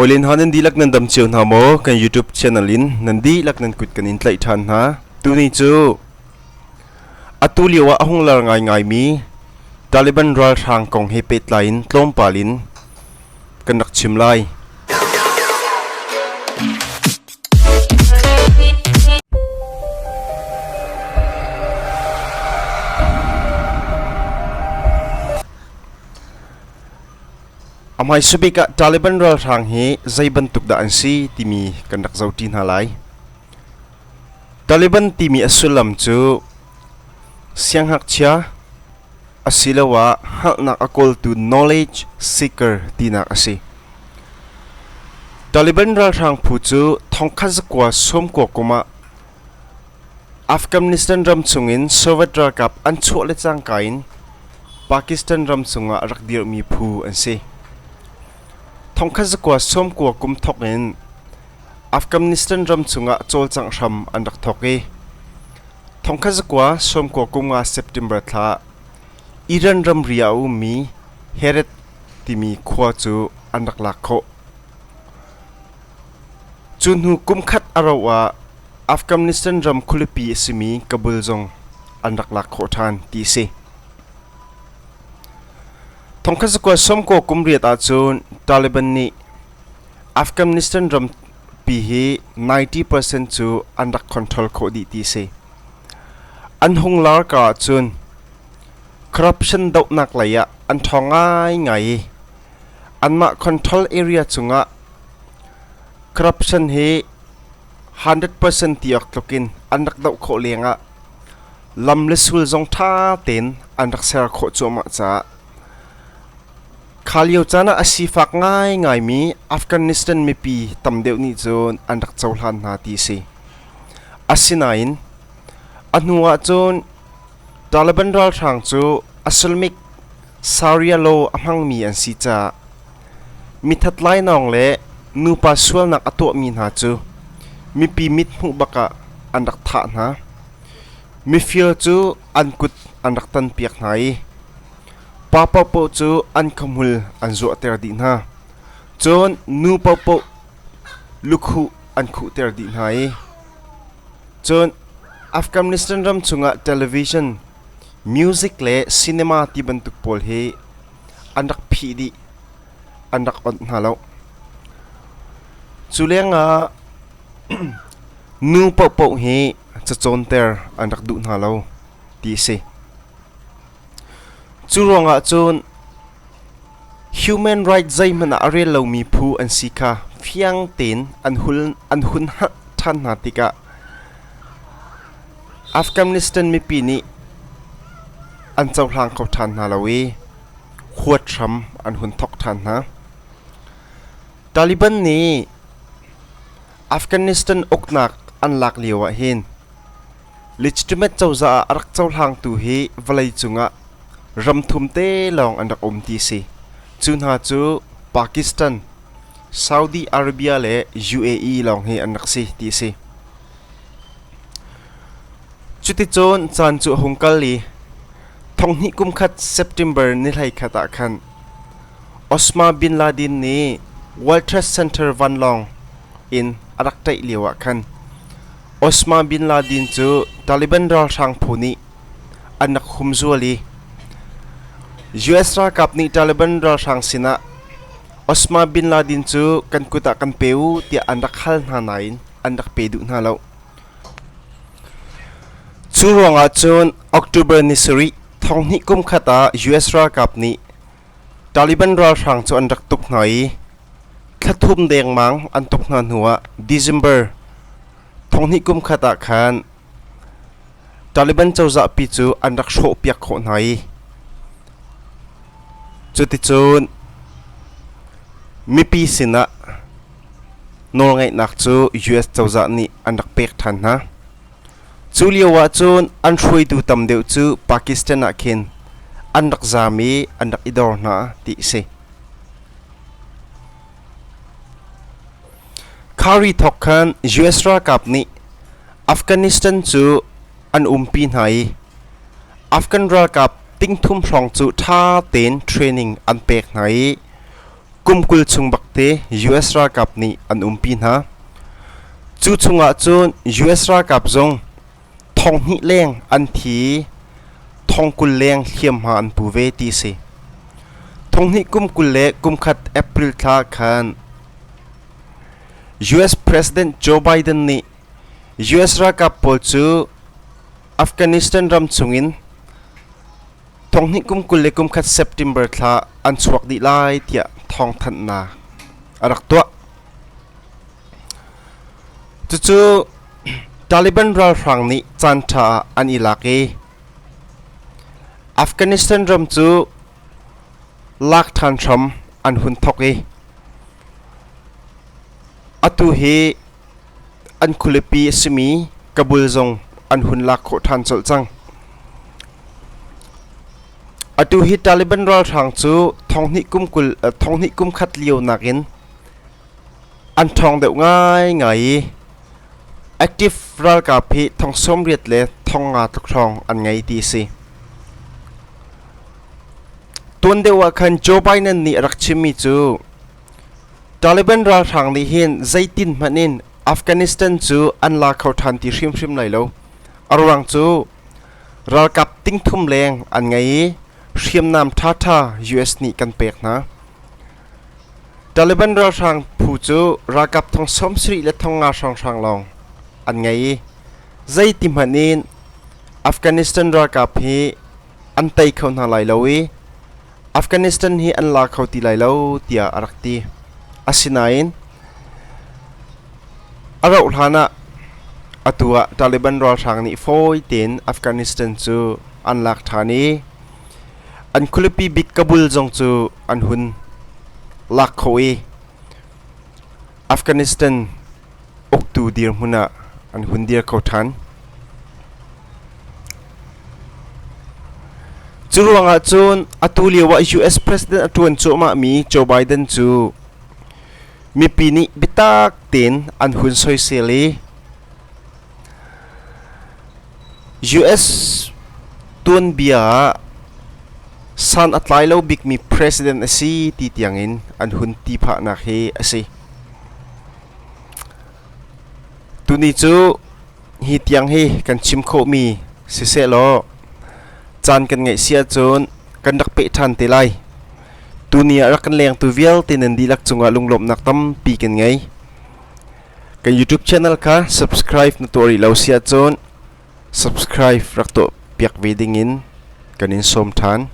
Hawile hna nan dihlak nan dam cio hna maw? Kan YouTube channel in nan dihlak nan kut kan in tlaih ṭhan hna. Tuni cu atu lio ah a hung lar ngaingaimi Taliban ralhrang kong he pehtlai in tlawmpal in kan rak chim lai. A hmaisabik ah Taliban ralhrang hi zei bantuk dah an si timi kan rak zohṭi hna lai. Taliban timi a sullam cu siangngakchia asiloah hngalhnak a kawltu knowledge seeker tinak a si. Taliban ralhrang phu cu thongkhat zakua sawmkua kum ah Afghanistan ram chungin Soviet ralkap an chuah le cangka in Pakistan ram chungah a rak dirhmi phu an si. Thongkhat zakua sawmkua kum thawk in Afghanistan ram chungah cawlcangh hram an rak thawk i thongkhat zakua sawmkua kum nga September thla Iran ramri ah a ummi Herat timi khua cu an rak lak khawh. Cu hnu kumkhat a rauh ah Afghanistan ram khualipi a simi Kabul zong an rak lak khawh ṭhan ti a si. Thongkhat zakua sawmkua kum riat ahcun Taliban nih Afghanistan rampi hi 90% cu an rak control khawh dih ti a si. An hung lar ka ahcun corruption dohnak lei ah an ṭhawng ngaingai i anmah control area cungah corruption hi 100% ti awk tluk in an rak doh khawh lengah lam le sul zong ṭha tein an rak ser khawh cuahmah caah Kha lio caan ah a sifak ngaingaimi Afghanistan mipi tam deuh nih cun an rak cohlan hna ti a si. Asinain a hnu ah cun Taliban ralhrang cu Islamic Sharia law a hmangmi an si caah mithat lainawng le nupa sualnak a tuahmi hna cu mipi mithmuh bak ah an rak thah hna. Mifir cu an kut an rak tanpiak hna i Pa paohpaoh cu an khahmul an zuahter dih hna. Cun nu paohpaoh lukhuh an khuhter dih hna i cun Afghanistan ram chungah television, music le cinema ti bantuk pawl hi an rak phih dih, an rak onh hna lo. Cu lengah nu paohpaoh hi cacawnter an rak duh hna lo ti a si. Cu ruangah cun human right zeihmanh ah a rel lomi phu an si kha fiang tein an hun hngalh ṭhan hna tikah Afghanistan mipi nih an cohlang kho ṭhan hna lo i huat hram an hun thawk ṭhan hna. Taliban nih Afghanistan uknak an lak lio ah hin Legitimate cozah ah a rak cohlangtu hi vawleicung ah ram thum te lawng an rak um ti a si. Cu hna cu Pakistan, Saudi Arabia le UAE lawng hi an rak si ti a si. Cuticun caan cu a hung kal i thonghnih kum khat September ni 11 ah khan Osama bin Laden nih World Trade Center vanlawng in a rak ṭaih lio ah khan Osama bin Laden cu Taliban ralhrang phu nih an rak humzual i US ralkap nih Taliban ralhrang sinah Osama bin Laden cu kan kut ah kan pe u tiah an rak hal hna nain an rak pe duh hna lo. Cu ruangah cun October ni sarih thonghnih kum khat ah US ralkap nih Taliban ralhrang cu an rak tuk hna i thla thum dengmang an tuk hna hnuah December thonghnih kum khat ah khan Taliban cozahpi cu an rak hrawhpiak khawh hna i cuticun mipi sinah nawlngeihnak cu US cozah nih an rak pek ṭhan hna. Cu lio ahcun an hruaitu tam deuh cu Pakistan ah khin an rak zaam i an rak i dor hna ti a si. Khari thawk khan US ralkap nih Afghanistan cu an umpi hna i Afghan ralkap tingthum hrawng cu ṭha tein training an pek hna i Kum 20 chung bakte US ralkap nih an umpi hna. Cu chungah cun US ralkap zong 2000 leng an thi i 20,000 leng hliamhma an pu ve ti a si. 2021 April thla khan US President Joe Biden nih US ralkap pawl cu Afghanistan ram chungin 2021 September thla an chuak dih lai tiah thawngthanhnak a rak tuah. Cucu Taliban ralhrang nih caanṭha ah an i lak i Afghanistan ram cu lak ṭhan hram an hun thawk i atu hi an khualipi a simi Kabul zong an hun lak khawh ṭhan colh cang. Atu hi Taliban ralhrang cu 2020 kum khat lio nakin an ṭhawng deuh ngaingai i active ralkap hi 80,000 le 5,000 tluk hrawng an ngei ti a si. Tuan deuh ah khan Joe Biden nih a rak chimmi cu Taliban ralhrang nih hin zeitin hmanh in Afghanistan cu an la kho ṭhan ti hrimhrim lai lo. A ruang cu ralkap 3,000 leng an ngei i hriamnam ṭhaṭha US nih kan pek hna. Taliban ralhrang phu cu ralkap 70,000 le 5,000 hrawnghrang lawng an ngei i zeiti hmanh in Afghanistan ralkap hi an tei kho hna lai lo i Afghanistan hi an la kho ti lai lo tiah a rak ti. Asinain a rauh hlan ah atu ah Taliban ralhrang nih fawi tein Afghanistan cu an lak ṭhan i an khualipi bik Kabul zong cu an hun lak khawh i Afghanistan uktu dirhmun ah an hun dir kho ṭhan. Cu ruangah cun atu lio ah US President a ṭuan cuahmahmi Joe Biden cu mipi nih biatak tein an hun soisel i US tuanbia ah san a tlai lo bikmi president a si ti tiangin an hun ti phahnak hi a si. Tuni cu hi tiang hi kan chim khawhmi sisehlaw caan kan ngeih si ahcun kan rak peh ṭhan te lai. Tuni ah rak kan lengtu vialte nan dihlak cungah lunglawmhnak tampi kan ngei. Kan YouTube channel kha subscribe na tuah rih lo si ahcun subscribe rak tuah piak ve dingin kan in sawm ṭhan.